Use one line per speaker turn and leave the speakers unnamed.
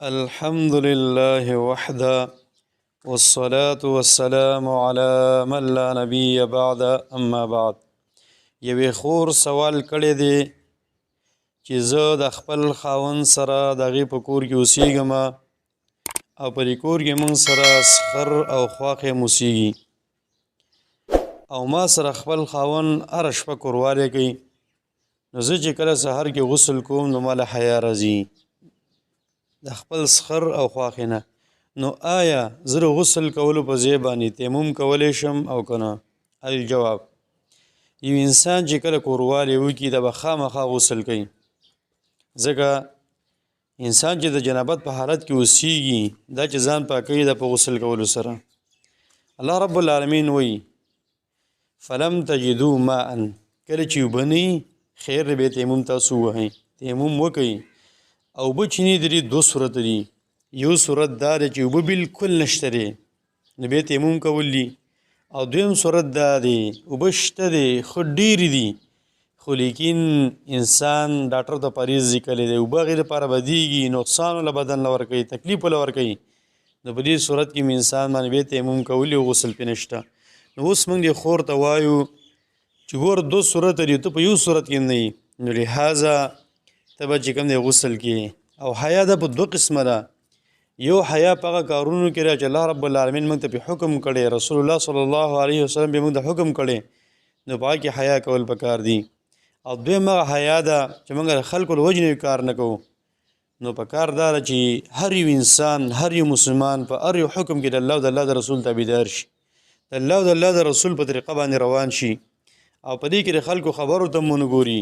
الحمد لله وحده، والصلاة والسلام على من لا نبي بعد، اما بعد. یوې خور سوال کړی دی چې زه د خپل خاوند سره د هغې په کور کې اوسېږم او په دې کور کې موږ سره سخر او خواښې هم اوسېږي او ما سره خپل خاوند هره شپه کوروالی کوي، نو زه چې کله سهار کې غسل کوم نو ماله حیا راځي د خپل سخر او خواښې نه، نو آیا زه د غسل کولو په ځای باندې تیمم کولی شم او که نه؟ الجواب: یو انسان چې کله کوروالی وکړي دا به خامخا غسل کوي، ځکه انسان چې د جنابت په حالت کې اوسیږي دا چې ځان پاکوي دا په غسل کولو سره. الله رب العالمین وایي: فلم تجدو ماء، کله چې اوبه نه وي خیر دی بیا تیمم تاسو ووهئ، تیمم وکړئ. او اوبه چې نه دي دوه صورته دي، یو صورت دا دی چې اوبه بالکل نشته دی نو بیا تیمم کول دي، او دویم صورت دا دی اوبه شته دی خو ډېرې دي، خو لیکن انسان ډاکټر ته پرهېز لیکلی دی، اوبه هغې لپاره بدېږي، نقصان له بدن له ورکوي، تکلیف له ورکوي، نو په دې صورت کې انسان باندې بیا تیمم کولی او غسل پرې نشته. نو اوس موږ دې خور ته وایو چې ګوره دوه صورته دي، ته په یو صورت کې نه یې، نو لهذا ته به چې کوم دی غسل کې. او حیا ده په دوه قسمه ده، یو حیا په هغه کارونو کې ده چې الله رب العالمین موږ ته پرې حکم کړی، رسول الله صلی الله علیه وسلم پرې موږ ته حکم کړی، نو په هغه کې حیا کول پکار دي. او دویم هغه حیا ده چې موږ د خلکو له وجې نه کار نه کوو، نو په کار دا ده چې هر یو انسان، هر یو مسلمان په هر یو حکم کې د الله او د الله د رسول تابعدار شي، د الله او د الله د رسول په طریقه باندې روان شي، او په دې کې د خلکو خبرو ته هم ونه ګوري.